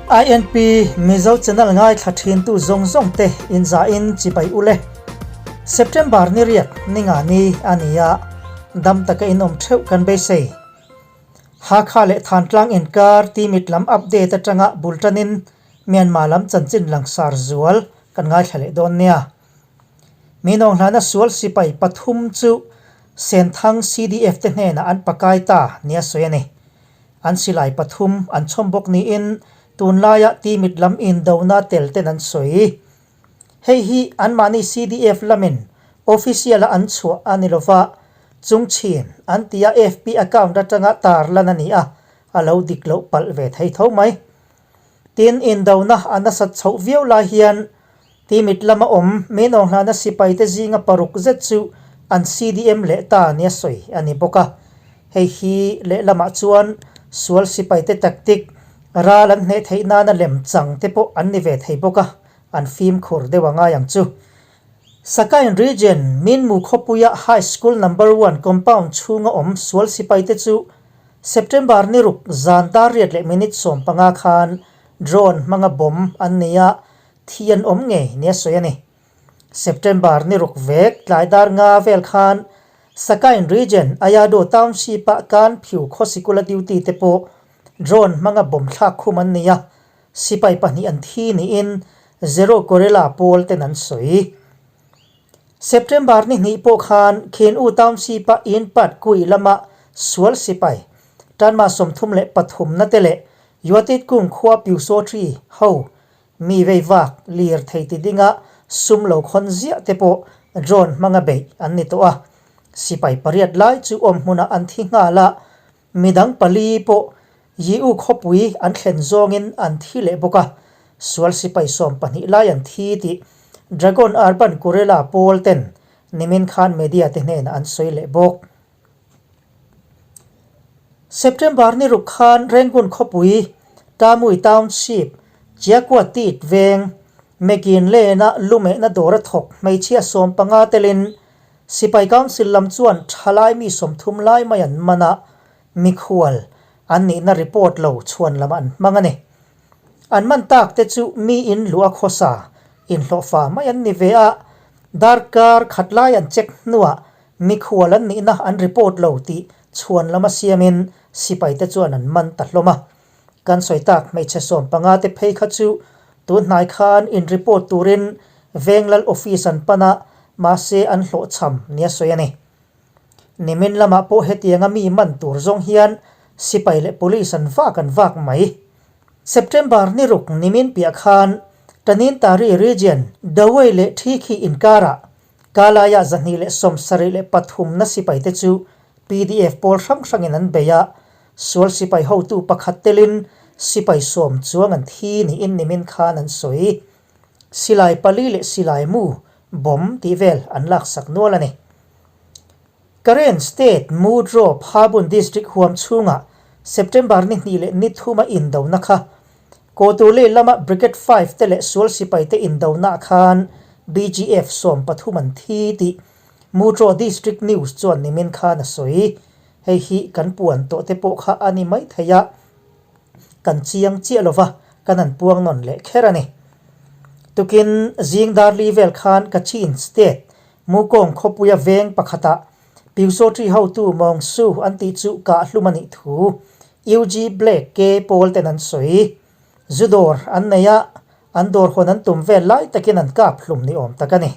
INP Mizo channel ngaithla thintu zawng zawng te inzahin chibai ule. September ni riat ni nga ni a ni a, dam taka inawm theuh kan beisei. Hakha leh Thantlang inkar Timit lam update atanga bul tanin Myanmar lam chanchin langsar zual kan ngaithla leh dawn nia. Minawnghlana sual sipai pathum chu Senthang CDF te hnenah an pakai ta nia sawi a ni. An silai pathum an chhawm bawk niin tunlaia Timit lam indona tel ten an sawi. Hei hi anmahni CDF lamin official-a an chhuah a ni lova, chungchhin an tia FB account atanga tarlan a ni a, a lo dik loh palh ve thei tho mai. Tin, indona a nasat chhoh viau lai hian Timit lama awm Minawnghlana sipaite zinga paruk zet chu an CDM leh ta nia sawi a ni bawk a. Hei hi lehlamah chuan sual sipaite tactic ral an hneh theih nana lem chang te pawh an ni ve thei bawk a, an fimkhur deuh a ngai ang chu. Sakain Region, Minmu khawpuia High School Number One compound chhunga awm sual sipaite chu September ni ruk zan dar riat leh minute 15 khan drone hmanga bomb an nei a, thi an awm ngei nia sawi a ni. September ni ruk vek tlai dar nga vel khan Sakain Region Ayado Township-ah kan phiu khaw sikula duty te pawh drone hmanga bomb thlak khum an nei a, sipai pahnih an thi niin Zero Guerrilla pawl ten an sawi. September ni hnih pawh khan Khin U Township-a In Pat Kui lama sual sipai Tanma 33 na te leh Yuatit Kung khua Pyusawthri ho mi vei vak lir thei ti dinga sum lo khawn ziah te pawh drone hmanga beih an ni tawh a. Sipai pariat lai chu awm hmunah an thi nghal a, midang pali pawh Yi U khawpui an thlen zawngin an thi leh bawk a, sual sipai 12 lai an thi tih Dragon Urban Guerrilla pawl ten nimin khan media te hnenah an sawi leh bawk. September ni ruk khan Rangoon khawpui Tamui Township Chiakua Tit veng Mekin Lane-a lumehna dawra thawk hmeichhia 15 telin Sipai Council lam chuan thalai mi 30 lai mai an man a, Mikhual an nihna report lo chhuan lam an hmang a ni. An man tak te chu mi in luh a khawsa inhlawhfa mai an ni ve a, darkar khat lai an check hnuah mikhual an nihna an report lo tih chhuan lama siamin sipai te chuan an man ta hlawm a. Kan sawi tak hmeichhe 15 te phei kha chu tun hnai khan in report turin Venglal office an pan a, mahse an hlawhchham nia sawi a ni. Nimin lamah pawh hetianga mi man tur zawng hian sipai leh police an vak an vak mai. September ni ruk nimin piah khan Tanintari region Dawei leh Thikhi inkarah Kalaya 273 na sipai te chu PDF pawl hrang hrangin an bei a, sual sipai hotu pakhat telin sipai 10 chuang an thi niin nimin khan an sawi. Silai pali leh silai mu bomb tih vel an laksak nual a ni. Karen State Mudro Phabun District huam chhungah September ni hnih leh ni thuma indona kha Kawtu leh lama Brigade 5 te leh sual sipai te indona khan BGF 13 an thi tih Mudro District News chuan nimin khan a sawi. Hei hi kan puan tawh te pawh kha a ni mai thei a, kan chiang chiah lova kan an puang nawn leh kher a ni. Tukin zing darli vel khan Kachin State Mukawng khawpuia veng pakhatah Pyusawṭi hotu Mawng Su an tih chu kah hlum a nih thu UG Black K pawl ten an sawi. Zu dawr an nei a, an dawr hawn an tum vel lai takin an kap hlum ni awm tak a ni.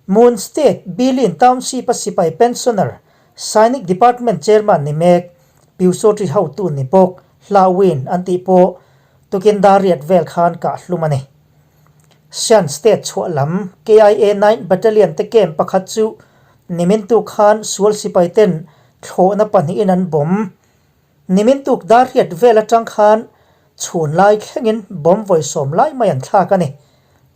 Moon State Bilin Township-a sipai pensioner Sainik Department Chairman ni mek Pyusawṭi hotu ni bawk Hla Win an tih pawh tukin dar riat vel khan kah hlum a ni. Shan State chhuah lam KIA 9 Battalion te camp pakhat chu nimin tuk khan sual sipai ten thlawhna pahnihin an bomb. Nimin tuk dar riat vel atang khan chhun lai thlengin bomb vawi 10 lai mai an thlak a ni.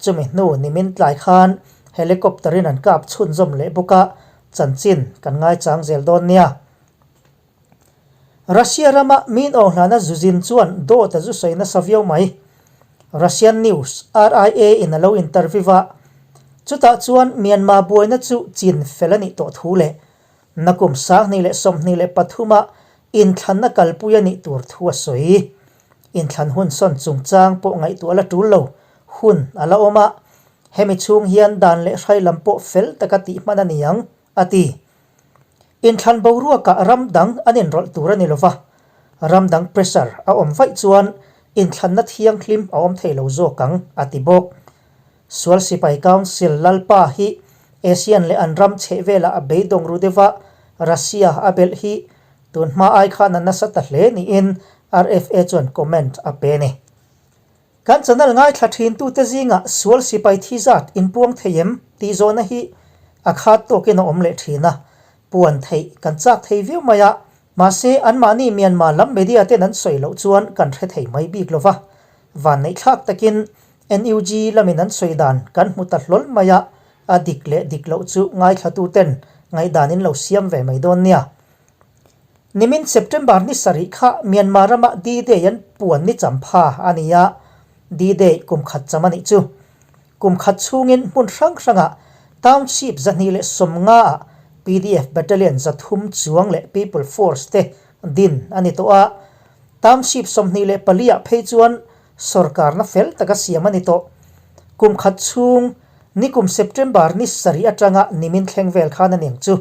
Chumi hnu nimin tlai khan helicopter in an kap chhunzawm leh bawk a, chanchin kan ngaichang zel dawn nia. Russia rama min awnghlana zuzin chuan dawt a zu sawi nasa viau mai. Russian news RIA in a lo interview a, chutah chuan Myanmar buaina chu chin fel a nih tawh thu leh nakum 2023 a inthlanna kalpui a nih tur thu a sawi. Inthlan hun sawn chungchang pawh ngaihtuah la tul lo hun a la awm a, hemi chhung hian dan leh hrai lam pawh fel taka tih hman a ni ang, a ti. Inthlan boruakah ram dang an inrawlh tur a ni lo va, ram dang pressure a awm vaih chuan inthlanna thianghlim a awm thei lo zawk ang, a ti bawk. Sual Sipai Council Lalpa hi ASEAN leh an ram chheh velah a beidawng ru deuh a, Russia a belh hi tun hma ai khan a nasa ta hle niin RFA chuan comment a pe a ni. Kan channel ngaithla thintute zingah Sual Sipai thi zat inpuang thei em tih zawhna hi a khat tawkin a awm leh thin a, puan theih kan chak thei viau mai a, mahse anmahni Myanmar lam media ten an sawi loh chuan kan hre thei mai bik lo va, vanneihthlak takin NUG lamin an sawi dan kan hmu ta hlawl mai a, a dik leh dik loh chu ngaithlatuten ngaihdan in lo siam ve mai dawn nia. Nimin September ni sarih kha Myanmar rama D-Day an puan ni champha a ni a, D-Day kum khat cham a nih chu. Kum khat chhungin hmun hrang hrangah Township 250 ah PDF Battalion 300 chuang leh People Force te din a ni tawh a, Township 24 ah phei chuan Sorkarna fel taka siam a ni tawh. Kum khat chhung, nikum September ni sarih atanga nimin thleng vel khan a ning chu.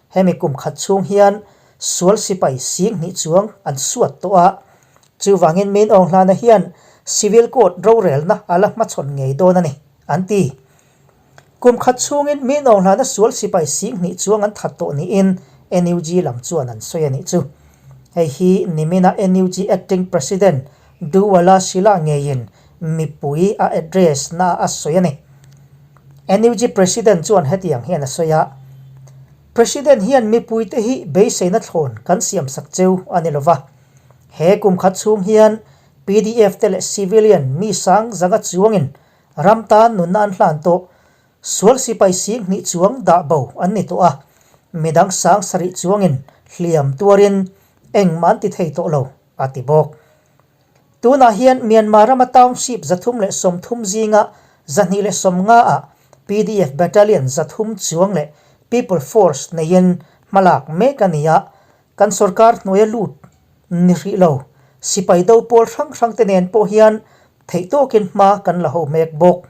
Hemi kum khat chhung hian sual sipai sing hnih chuang an suat tawh a. Chuvangin Min Aung Hlana hian Civil Court rorelna a la hmachhawn ngei dawn a ni, an ti. Kum khat chhungin Min Aung Hlana sual sipai sing hnih chuang an that tawh niin NUG lam chuan an sawi a nih chu. Hei hi nimina NUG Acting President Duwala Shila ngeiin mipui a address na a sawi a ni. NUG President chuan hetiang hian a sawi a, President hian mipuite hi beiseina thlawn kan siamsak cheu a ni lova. He kum khat chhung hian PDF te leh civilian mi sang zanga chuangin Ram tan nunna an hlan tawh. Sual sipai sing hnih chuang dah bo an ni tawh a, midang sang sarih chuangin hliam tuarin engmah an ti thei tawh lo, a ti bawk. Tunah hian Myanmar rama township 330 zinga 250 ah PDF battalion 300 chuang leh People Force neiin hmalak mek a ni a, kan sorkar hnuaia lut ni hrih lo. Sipai do pawl hrang hrang te nen pawh hian theih tawkin hma kan la ho mek bawk.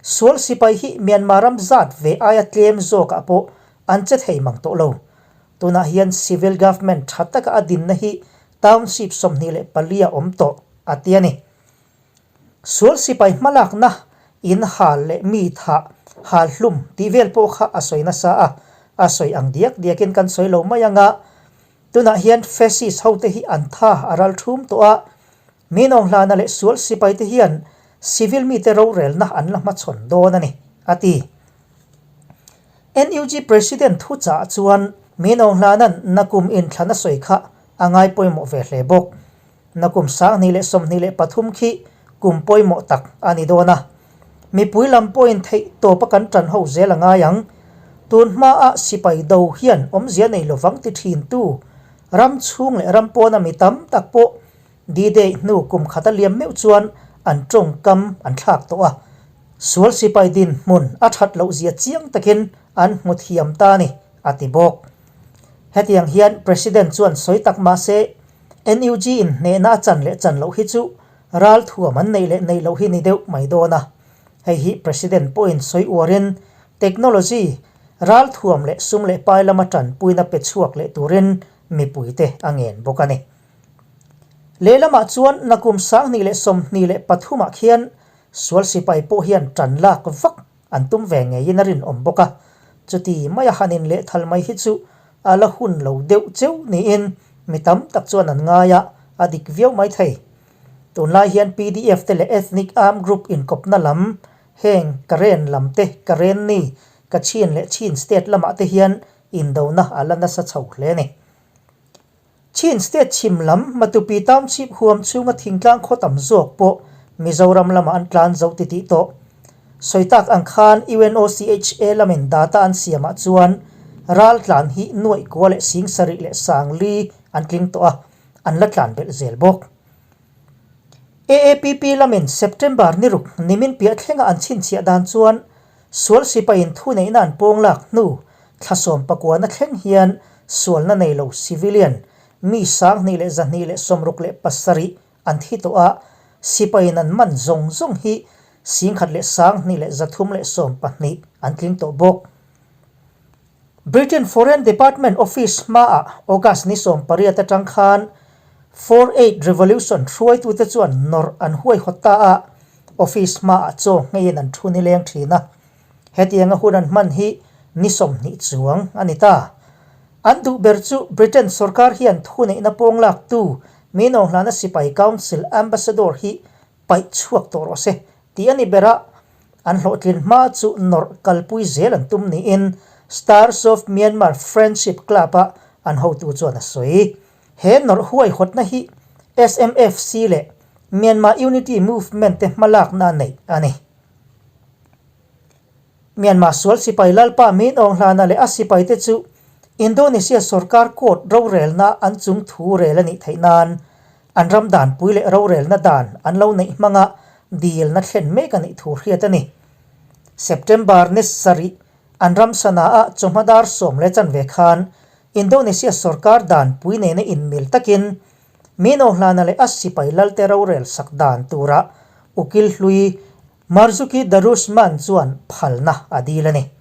Sual sipai hi Myanmar ram zat ve aia tlem zawkah pawh an che thei mang tawh lo. Tunah hian civil government tha taka a dinna hi township 24 a awm tawh, a ti a ni. Sual sipai hmalakna in hal leh mi thah, hal hlum tih vel pawh kha a sawi nasa a, a sawi ang diak diakin kan sawi lo mai ang a. Tunah hian fascist hote hi an tha a ral thum tawh a, min awnghlana leh sual sipaite hian civil mite rorelna an la hmachhawn dawn a ni, a ti. NUG President thuchah chuan min awnghlana'n nakum inthlan a sawi kha a ngai pawimawh ve hle bawk. Nakum 2023 khi kum pawimawh tak a ni dawn a. Mipui lam pawhin theih tawpa kan tan ho zel a ngai ang. Tun hmaa sipai do hian awmzia nei lovang ti thintu ram chhung leh ram pawna mi tam tak pawh D-Day hnu kum khat a liam meuh chuan an tawngkam an thlak tawh a. Sual sipai dinhmun a that loh zia chiang takin an hmu thiam ta a ni, a ti bawk. Hetiang hian President chuan sawi tak mah se, NUG in hnehna a chan leh chan loh hi chu ral thuam an neih leh neih loh hi ni deuh mai dawn a. Hei hi President pawhin sawi uarin technology, ral thuam leh sum leh pai lama tanpuina pe chhuak leh turin mipuite a ngen bawk a ni. Lehlamah chuan nakum 2023 ah khian sual sipai pawh hian tan lak vak An tum ve ngeiin a rinawm bawk a, chuti maia han inlehthal mai hi chu a la hun lo deuh cheu niin mi tam tak chuan an ngai a, a dik viau mai thei. Tunlai hian PDF te leh Ethnic Armed Group inkawpna lam, heng Karen lam te, Karenni, Kachin leh Chin state lamah te hian indona a la nasa chho hle a ni. Chin State chhim lam Matupi Township huam chhunga thingtlang khaw tam zawk pawh Mizoram lamah an tlan zo ti tih tawh. Sawi tak ang khan UNOCHA lamin data an siamah chuan ral tlan hi nuaih kua leh sing sarih leh sang li an tling tawh a, an la tlan belh zel bawk. AAPP lamin September ni ruk nimin piah thlenga an chhinchhiah dan chuan Sual sipaiin thuneihna an pawng lak hnu thla sawmpakuana thleng hian sualna nei lo civilian mi 2167. an thi tawh a, sipaiin an man zawng zawng hi 13,312 an tling tawh bawk. Britain Foreign Department office hmaah August ni 18 atang khan 48 Revolution hruaitute chuan nawrh an huaihawt ta a, office hmaah chaw ngheiin an thu nileng thin a. Hetianga hun an hman hi ni 20 chuang a ni ta. An duh ber chu Britain sorkar hian thuneihna pawng laktu Minawnghlana Sipai Council Ambassador hi paih chhuak tawh rawh se tih a ni ber a, an hlawhtlin hma chu nawrh kalpui zel an tum niin Stars of Myanmar Friendship Club-a an hotu chuan a sawi. He nawrh huaihawtna hi SMFC leh Myanmar Unity Movement te hmalakna neih a ni. Myanmar sual sipai Lalpa Min Aung Hlana leh a sipaite chu Indonesia sorkar court rorelna an chung thu rel a nih theih nan an ram danpui leh rorelna dan an lo neih hmanga dilna thlen mek a nih thu hriat a ni. September ni sarih an ram Sanaa chawhma dar sawm leh chanve khan Indonesia sorkar danpui nena inmil takin Min Aung Hlana leh a sipai Lalte rorel sak dan tura ukil hlui Marzuki Darusman chuan phalna a dil a ni.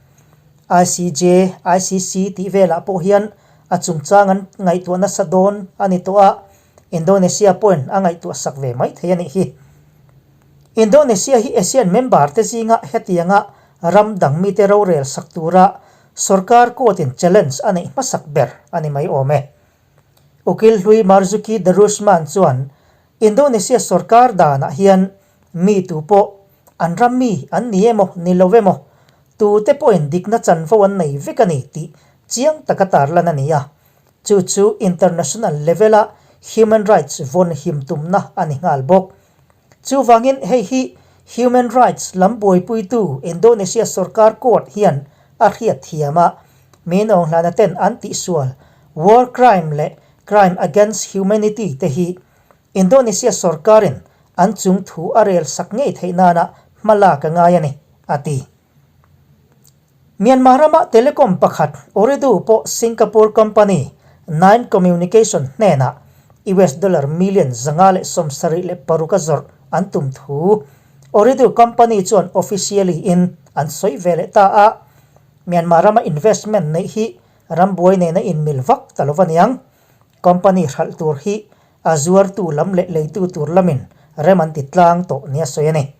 ICJ, ICC tih velah pawh hian a chungchang an ngaihtuah nasa dawn a ni tawh a, Indonesia pawhin a ngaihtuah sak ve mai thei a nih hi. Indonesia hi ASEAN member te zinga hetianga ram dang mite rorel sak tura sorkar court in challenge a neih hmasak ber a ni mai awm e. Ukil hlui Marzuki Darusman chuan Indonesia sorkar danah hian Mi tu pawh an ram mi an ni emaw ni lo emaw, tute pawhin dikna chanvo an nei vek a ni tih chiang taka tarlan a ni a. Chu chu international level-a human rights vawn him tumna a ni nghal bawk. Chuvangin hei hi human rights lam buaipuitu Indonesia sorkar court hian a hriat thiam a, min awnghlana ten an tihsual war crime leh crime against humanity te hi Indonesia sorkarin an chung thu a rel sak ngei theih nana hma lak a ngai a ni, a ti. Myanmar rama telecom pakhat Ooredoo pawh Singapore company Nine Communication hnenah US dollar million 576 a zawrh an tum thu Ooredoo company chuan officially in an sawi ve leh ta a. Myanmar rama investment neih hi rambuai nena inmil vak ta lo va niang. Company hralh tur hi a zuartu lam leh leitu tur lamin rem an ti tlang tawh nia sawi a ni.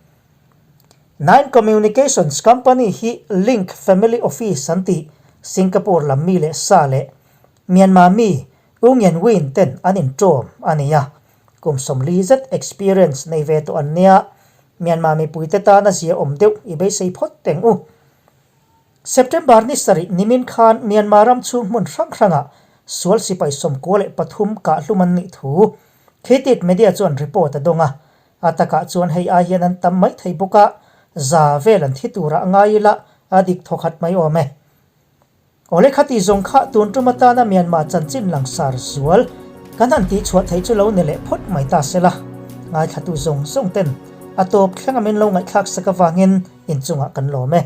Nine Communications company hi Link Family Office an tih Singapore lam mi leh sa leh Myanmar mi U Ngen Win ten an inṭawm a ni a. Kum 40 zet experience nei ve tawh an nia. Myanmar mipuite tana zia awm deuh i beisei phawt teng u. September ni sarih nimin khan Myanmar ram chhung hmun hrang hrangah sual sipai 93 kah hlum an nih thu Khitit media chuan report a dawng a. A takah chuan hei ai hian an tam mai thei bawk a, za vel an thi turah ngai ila a dik thawkhat mai awm e. Awle khati zawng kha tun tum atana Myanmar chanchin langsar zual kan han tihchhuah theih chu lo ni leh phawt mai ta sela. Ngaithlatu zawng zawng ten a tawp thleng a min lo ngaihthlak sak avangin inchungah kan lawm e.